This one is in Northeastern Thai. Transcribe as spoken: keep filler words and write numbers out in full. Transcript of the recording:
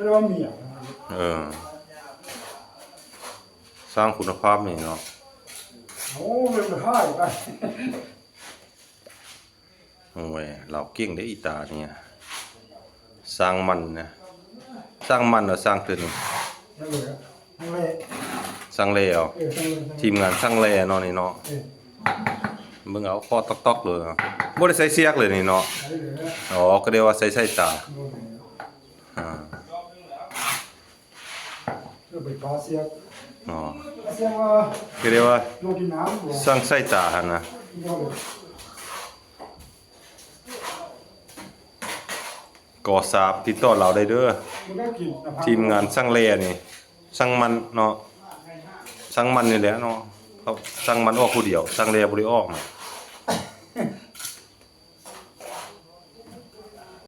เรียกว่าเมียนะ เออ สร้างคุณภาพนี่เนาะ โอ้เป็นไปได้ไป โอ้ย เราเก่งได้อีตาเนี่ย สร้างมันนะ สร้างมันเหรอ สร้างตัวนี้ นั่นเลยอะนั่นเลย สร้างแล้ว เออนั่นเลยนั่นเลย ทีมงานสร้างแลเนาะนี่เนาะ เออ มึงเอาข้อตอกๆเลยเนาะบ่ได้ใส่เสียกเลยนี่เนาะ ใช่เลยนะ อ๋อ ก็เรียกว่าใส่ใส่ตา โน่นเลยนะ อ่า เพื่อไปปาเสียก อ๋อ ปาเสียกว่า ก็เรียกว่า โยกินน้ำหัว สร้างใส่ตาหั่นนะ โน่นเลย ก่อสาบติดต่อเราได้เด้อ มันก็กินนะ ทีมงานสร้างแลนี่สร้างมันเนาะสร้างมันนี่แหละเนาะเขาสร้างมันออกผู้เดียวสร้างแลบ่ได้ออกนะ